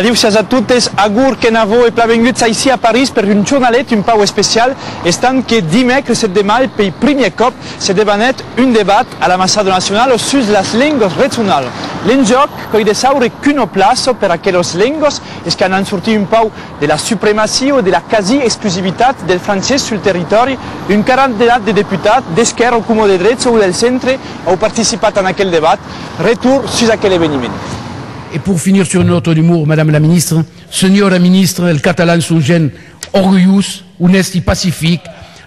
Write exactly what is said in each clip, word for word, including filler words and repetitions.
Adiu siatz a totes, agur que n'avó e plan venguts aicí a París per un jornalet un pauc especial, estant que dimècres sèt de mai, pei primièr còp, se debanèt un debat a l'Ambassada Nacionala sus las lengas regionalas. L'enjòc, qu'ei de saure quina plaça per aquelas lengas, es qu'anam sortir un pauc de la supremacia o de la quasi exclusivitat del francés sul territòri. Un quarantenat de deputats, d'esquèrra coma de drecha o del centre, an participat en aquel debat. Retorn sus aquel eveniment. Et pour finir sur une note d'humour, Madame la Ministre, Senhora Ministra, els catalans son gent orgulhós, onèsti, pacific,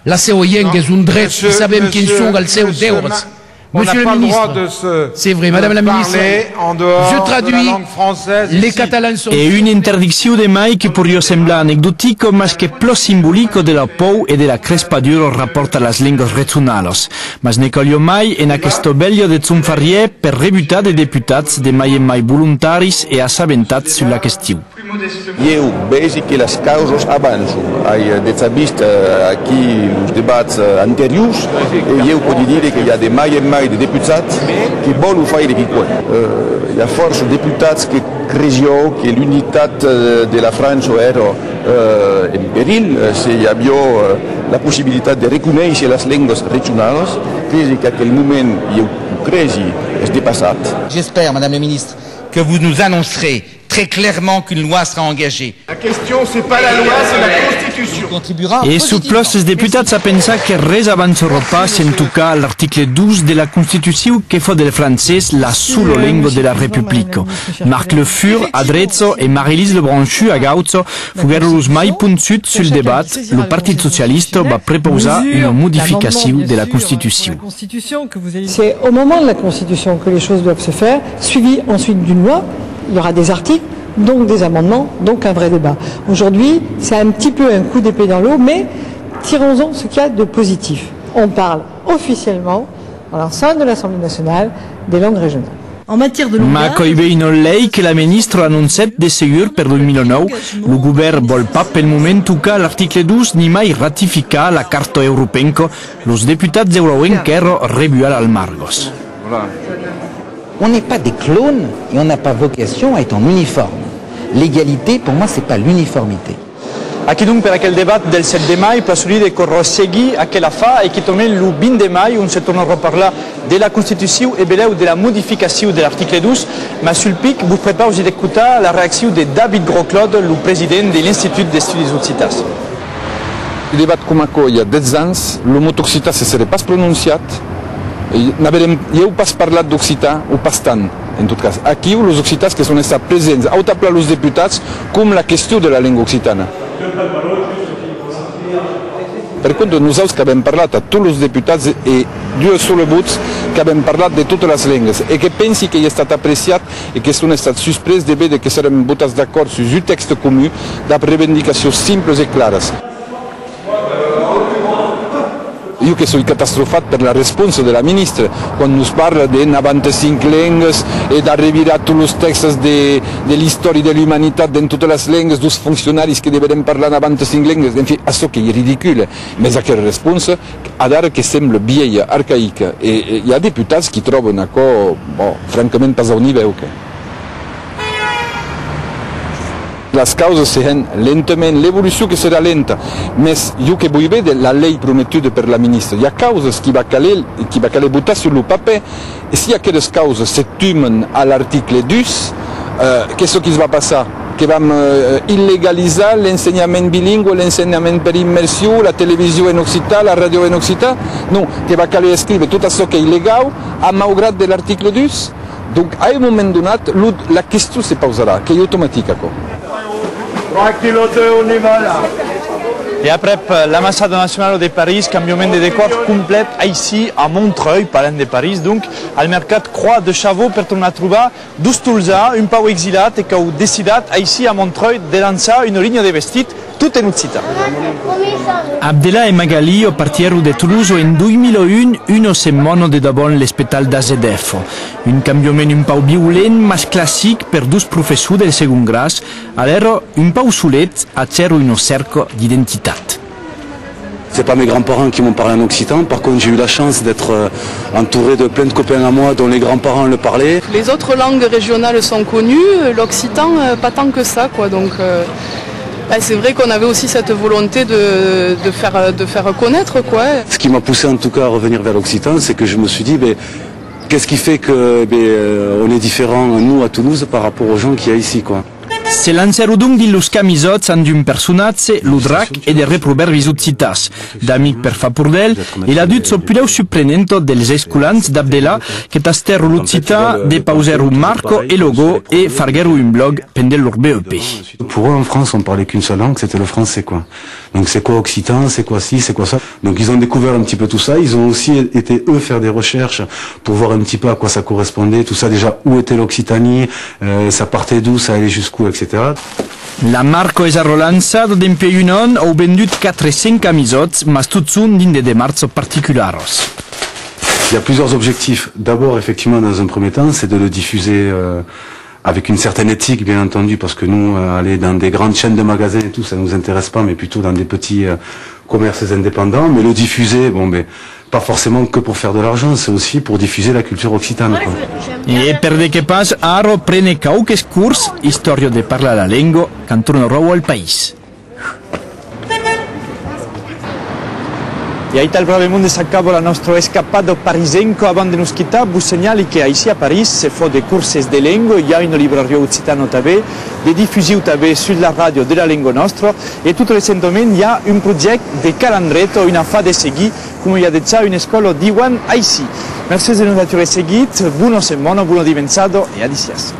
la seua lhenga es un dret e sabem quins son els seus deures. Monsieur le ministre, c'est vrai, Madame la ministre, je traduis, les Catalans sont... E una interdiccion de mai que poiriá semblar anecdotica, mas qu'es plan simbolica de la paur e de la crespadura rapòrt a las lengas regionalas. Mas ne caliá mai en aquesta velha de Chonfarrièr per rebutar de deputats de mai en mai volontaris e assabentats sus la question. Ieu vesi que las causas avançan. Ai, eh, dejà vist, eh, aquí los debats, eh, anteriors, e ieu pòdi dire que i a de mai en mai de deputats que vòlon faire quicòm. Eh, i a fòrça deputats que cresián que l'unitat, eh, de la França èra, eh, en perilh, eh, se i aviá, eh, la possibilitat de reconéisser las lengas regionalas. Cresi qu'aquel moment, ieu cresi, es depassat. J'espère, Madame la Ministre, que vous nous annoncerez très clairement qu'une loi sera engagée. La question, c'est pas la loi, c'est la Constitution. E son plan es deputats a pensar que res avançarà pas en tocar l'article dos de la Constitucion que fa del francés la sola lenga de la Republica. Marc Le Fur, a drecha, e Marie-Lise Lebranchu, a gaucha, foguèron los mai ponchuts sul debat. Lo Partit Socialista va prepausar una modificacion de la Constitucion. C'est au moment de la Constitution que les choses doivent se faire, suivi ensuite d'une loi. Il y aura des articles, donc des amendements, donc un vrai débat. Aujourd'hui, c'est un petit peu un coup d'épée dans l'eau, mais tirons-en ce qu'il y a de positif. On parle officiellement, dans l'enceinte de l'Assemblée nationale, des langues régionales. En matière de... Ma longueur, qu'ei ben una lei que la ministra anoncèt de segur per dos mila nòu. Lo govèrn vòl pas pel moment tocar l'article dos ni mai ratificar la Carta europenca. Los deputats deurán enquèra rebuar las margas. On n'est pas des clones et on n'a pas vocation à être en uniforme. L'égalité, pour moi, c'est pas l'uniformité. Aquí donc per aquel debat del sèt de mai, plan solide, que caldrà seguir aquel afar e quitament lo vint de mai, ont se tornarà parlar de la Constitucion e belèu de la modificacion de l'article dos, mas sul pic vos prepausi d'escotar la reaccion de David Grosclaude, lo president de l'Institut d'Estudis Occitans. Un debat coma aquò i a dètz ans, lo mot occitan se seré pas prononciat, e n'averem ieu pas parlat d'occitan, o pas tant, en tot cas. Aquiu, los occitans que son estats presents, auta plan los deputats, com la question de la lenga occitana. Per contra, nosaus qu'avem parlat a tots los deputats e d'ua sola votz qu'avem parlat de totas las lengas e que pensi qu'ei estat apreciat e que son estats susprés de véder que s'èrem botats d'acòrd sus un tèxte comun dab revendicacions simplas e claras. Jo que soi catastrofat per la responsa de la ministra, quan nos parla de navanta-cinc lengas e d'arrevirar tots los tèxtes de, de l'istòria de l'umanitat dens totas las lengas, deus foncionaris que deverén parlar navanta-cinc lengas, enfin, açò qu'ei ridicule. Mès aquera responsa, adara que sembla vielha, arcaïca, e, e i a deputats qui tròban aquò, bon, francament pas au nivèu, que. Las causas se hèn lentament, l'evolucion que serà lenta, mès jo que voi véder la lei prometuda per la ministra. I a causas qui va caler, qui va caler botar sus lo papèr, e si aquelas causas se tuman a l'article dus, eh, qu'es çò qui's va passar? Que vam, eh, illegalizar l'ensenhament bilingüe, l'ensenhament per immersion, la television en occitan, la ràdio en occitan? Non, que va caler escríver tot açò qu'ei legau, a maugrat de l'article dus. Donc, a un moment donat, lo, la question se pausarà, qu'ei automatic, aquò. E aprèp l'Ambassada Nacionala de París, cambiament de decòr complet aicí a Montreuil, parlem de París, donc, al mercat Croix de Chavaux per tornar trobar Dous Tolzà, un pauc exilat e qu'an decidat, aicí a Montreuil, de lançar una linha de vestit tot en occitan. Abdellah e Magali partièron de Tolosa en dos mila un, una setmana de davant l'espetal d'A Z F. Un cambiament un pauc violent, mas classic per dos professors del segond gràs, alèra un pauc solets, agèron una cèrca d'identitat. C'est pas mes grands-parents qui m'ont parlé en occitan, par contre j'ai eu la chance d'être, euh, entouré de plein de copains à moi dont les grands-parents le parlaient. Les autres langues régionales sont connues, l'occitan, euh, pas tant que ça, quoi. Donc, euh, ben, c'est vrai qu'on avait aussi cette volonté de, de faire, de faire connaître, quoi. Ce qui m'a poussé en tout cas à revenir vers l'occitan, c'est que je me suis dit, ben, qu'est-ce qui fait que, ben, euh, on est différent, nous, à Toulouse, par rapport aux gens qu'il y a ici, quoi. Se lancèron donc dins los camisòts amb d'un personatge, lo drac, e de reprovèrbis occitans. D'amic per far pordèl, e la ducha pulèu surprenenta dels escolans d'Abdelà que tastèron l'occitan, depausèron marca e logò e farguèron un blòg pendent lor B E P. Pour eux, en France, on parlait qu'une seule langue, c'était le français, quoi. Donc c'est quoi occitan, c'est quoi ci, c'est quoi ça. Donc ils ont découvert un petit peu tout ça. Ils ont aussi été, eux, faire des recherches pour voir un petit peu à quoi ça correspondait, tout ça déjà, où était l'Occitanie, euh, ça partait d'où, ça allait jusqu'où, et cetera. La marca es arrelançada dempuèi un an, an vendut quatre cents camisòts, mas totjorn dins de demarchas particularas. Il y a plusieurs objectifs. D'abord, effectivement, dans un premier temps, c'est de le diffuser, euh, avec une certaine éthique, bien entendu, parce que nous, euh, aller dans des grandes chaînes de magasins et tout, ça nous intéresse pas, mais plutôt dans des petits, euh, commerces indépendants. Mais le diffuser, bon, ben, pas forcément que pour faire de l'argent, c'est aussi pour diffuser la culture occitane, quoi. E per de que pas, ara prene quauques cors, istòria de parlar la lenga, quand tornarà al país. E aital, brave monde, s'acaba la nòstra escapada parisenca. Avant de nos quitar, vos senhali que aicí a París se fa de corses de lenga, i a una librariá occitana tanben, de difusion tanben sus la ràdio de la lenga nòstra, e tot recentament i a un projècte de calandreta, un afar de seguir, coma i a dejà una escòla d'ivan aicí. Mercés de nos ature seguit, bona setmana, bona dimenjada e adissiatz.